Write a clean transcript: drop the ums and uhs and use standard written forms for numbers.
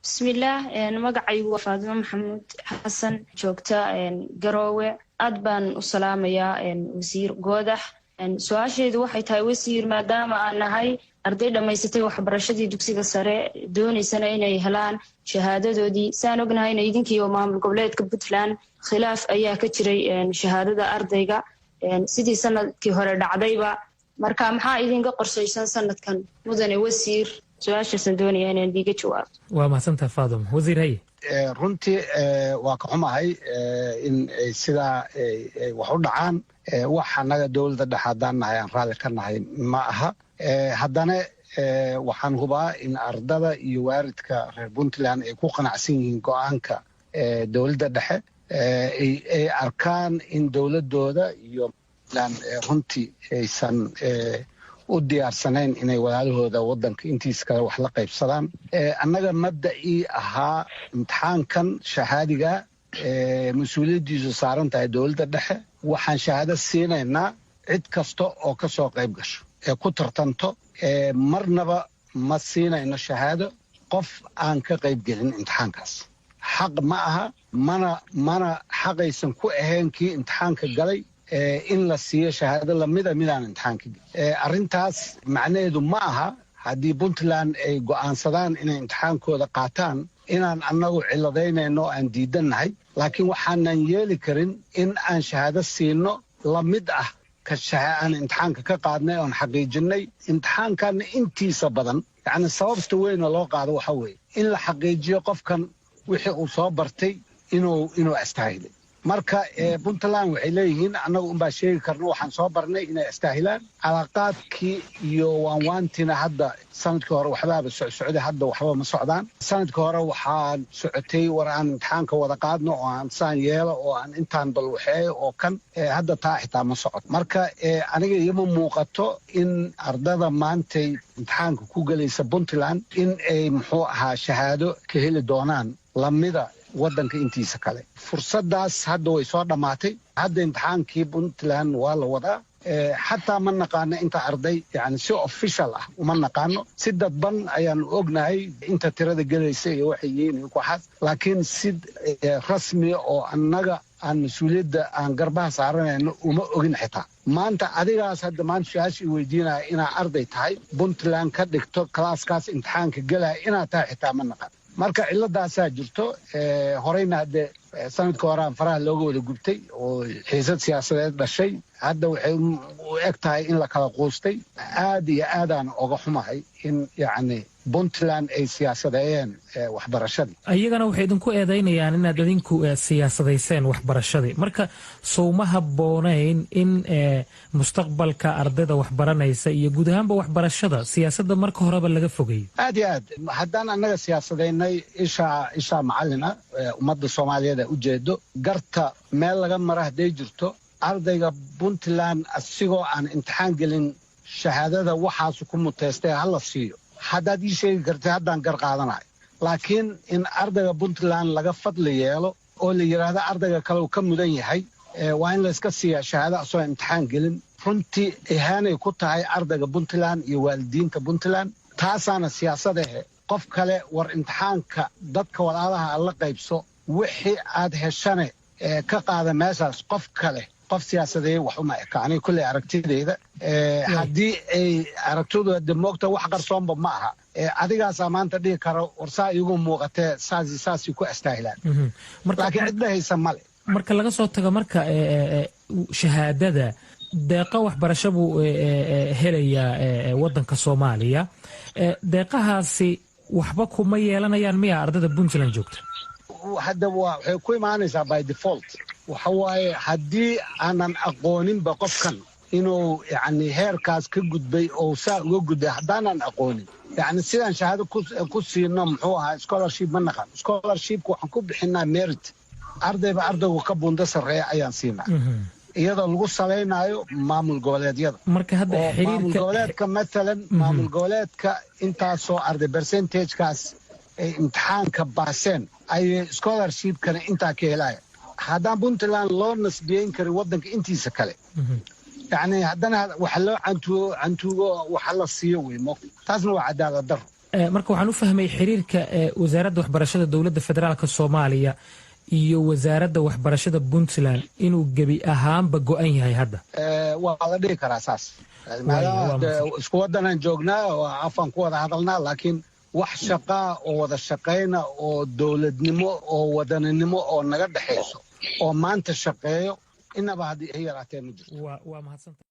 Bismillaah, magacaygu waa Faadimo Maxamuud Xasan, joogta Garoowe. Aad baan u salaamayaa Wasiir Goodax. Su-aasheedu waxay tahay, wasiir, maadaama aan nahay arday dhammaysatay waxbarashadii dugsiga sare, doonaysana inay helaan shahaadadoodii, saan ognahayna idinkiiyo maamul goboleedka Puntland khilaaf ayaa ka jiray shahaadada ardayga, sidii sanadkii hore dhacdayba. Marka maxaa idinka qorshaysan sanadkan, mudane wasiir? Su-aashaasaan doonaya inaan idiga jawaabto. Waa mahadsantaha, Faadum. Wasiir, haye. Runtii waa ka xumahay in sidaa wax u dhacaan. Wax annaga dowladda dhexe haddaan nahay aan raalli ka nahay ma aha. Haddana waxaan hubaa in ardada iyo waalidka reer Puntland ay ku qanacsan yihiin go-aanka dowladda dhexe, ay arkaan in dowladooda iyo Puntland runtii aysan u diyaarsanayn inay walaalahooda waddanka intiisa kale wax la qaybsadaan. Annaga mabda'ii ahaa imtixaankan shahaadiga mas-uuliyaddiisu saaran tahay dowladda dhexe. Waxaan shahaado siinaynaa cid kasta oo ka soo qayb gasho ee ku tartanto. Marnaba ma siinayno shahaado qof aan ka qayb gelin imtixaankaas. Xaq ma aha, mana xaqaysan ku ahayn kii imtixaanka galay in la siiyo shahaado lamida midaan imtixaanka gelin. Arrintaas macnaheedu ma aha haddii Puntland ay go'aansadaan inay imtixaankooda qaataan inaan annagu ciladaynayno oo aan diidannahay, laakiin waxaanan yeeli karin in aan shahaado siino lamid ah ka aan imtixaanka ka qaadnay oon xaqiijinnay imtixaankanna intiisa badan. Yacni sababta weyna loo qaado waxa weeye in la xaqiijiyo qofkan wixii uu soo bartay inuu astaahilay. Marka Puntland waxay leeyihiin annagu unbaa sheegi karno waxaan soo barnay inay astaahilaan. Calaaqaadkii iyo waanwaantiina hadda sanadkii hore waxbaaba socsocday, hadda waxba ma socdaan. Sanadkii hore waxaan socotay war aan imtixaanka wada qaadno oo aan saan yeelo oo aan intaan bal waxeeyo oo kan. Hadda taa xitaa ma socoto. Marka aniga igama muuqato in ardada maantay imtixaanka ku gelaysa Puntland in ay, muxuu ahaa, shahaado ka heli doonaan lamida waddanka intiisa kale. Fursaddaas hadda way soo dhammaatay. Hadda imtixaankii Puntland waa la wadaa. Xataa ma naqaano inta arday, yani si official ah uma naqaano. Si dadban ayaanu ognahay inta tirada gelaysa iyo waxay yihiin iyo kuxaas, laakiin si rasmiya oo annaga aan mas-uuliyadda aan garbaha saaranayno uma ogin. Xitaa maanta adigaas hadda maanta su-aasha i weydiinaya inaa arday tahay Puntland ka dhigto kalaaskaas imtixaanka gelaya inaad tahay xitaa ma naqaan. Marka ciladaasaa jirto. Horeyna haddee sanadka horean faraha looga wada gubtay oo xiisad siyaasadeed dhashay. Hadda waxay u eg tahay in la kala quustay. Aad iyo aadaan oga xumahay in yacni Puntland ay siyaasadeeyeen waxbarashadii. Iyagana waxay idinku eedaynayaan inaad idinku siyaasadayseen waxbarashadii. Marka sowma habboonayn in mustaqbalka ardayda waxbaranaysa iyo guud ahaanba waxbarashada siyaasadda marka horeba laga fogeeyo? Aad iyo aad. Haddaan annaga siyaasadaynay, ishaa macallin ah, ummadda Soomaaliyeed a ujeedo garta meel laga mara hadday jirto. Ardayga Puntland asigoo aan imtixaan gelin shahaadada waxaasu ku muteystay hala siiyo haddaad ii sheegi kartay, haddaan gar qaadanayo. Laakiin in ardayga Puntland laga fadli yeelo oo la yidhaahdo ardayga kale uu ka mudan yahay, waa in layska siiyaa shahaado asagoo imtixaan gelin, runtii ihaanay ku tahay ardayga Puntland iyo waalidiinta Puntland. Taasaana siyaasadahe. Qof kale war imtixaanka dadka walaalaha aad la qaybso, wixii aad heshane ka qaada meeshaas. Qof kale qof siyaasadeeye wax uma eka. Aniga kulley aragtideyda, haddii ay aragtidu de moogta wax qarsoonba ma aha, adigaasaa maanta dhihi karo warsaa iigu muuqatee saasi saasay ku astaahilaan, laakiin cid dhahaysa male. Marka laga soo tago marka shahaadada, deeqa waxbarasho buu helayaa waddanka Soomaaliya. Deeqahaasi waxba kuma yeelanayaan miya ardayda Puntland joogta? Hadda waxay ku imaanaysaa by default. Waxa waaye haddii aanan aqooninba qofkan inuu yacni heerkaas ka gudbay oo saa uga gudbay, haddaanan aqoonin, yacni sidaan shahaado ku siino, muxuu ahaa, scholarship ma naqan. Scholarshipka waxaan ku bixinaa merit. Ardayba ardaygu ka buundo sarreeya ayaan siinaa, iyadoo lagu salaynaayo maamul goboleedyada. Marka hadda maamul goboleedka, matalan maamul goboleedka intaasoo arday percentagekaas ay imtixaanka baaseen ayay scholarshipkana intaa ka helaya. Haddaan Puntland loo nasbiyeyn karin waddanka intiisa kale, yacni haddana waxa loo cantuugo cantuugo waxa la siiyo wey mo. Taasna waa cadaalad daro. Marka waxaan u fahmay xiriirka wasaaradda waxbarashada dowladda federaalka Soomaaliya iyo wasaaradda waxbarashada Puntland inuu gebi ahaanba go-an yahay hadda. Waa la dhihi karaa saas, maadaama isku waddanaan joognaa oo afaan ku wada hadalnaa, laakiin wax shaqaa oo wada shaqayna oo dowladnimo oo wadaninimo oo naga dhexayso oo maanta shaqeeyo inaba haddii ay yaraatee ma jirto. Waa mahadsanta.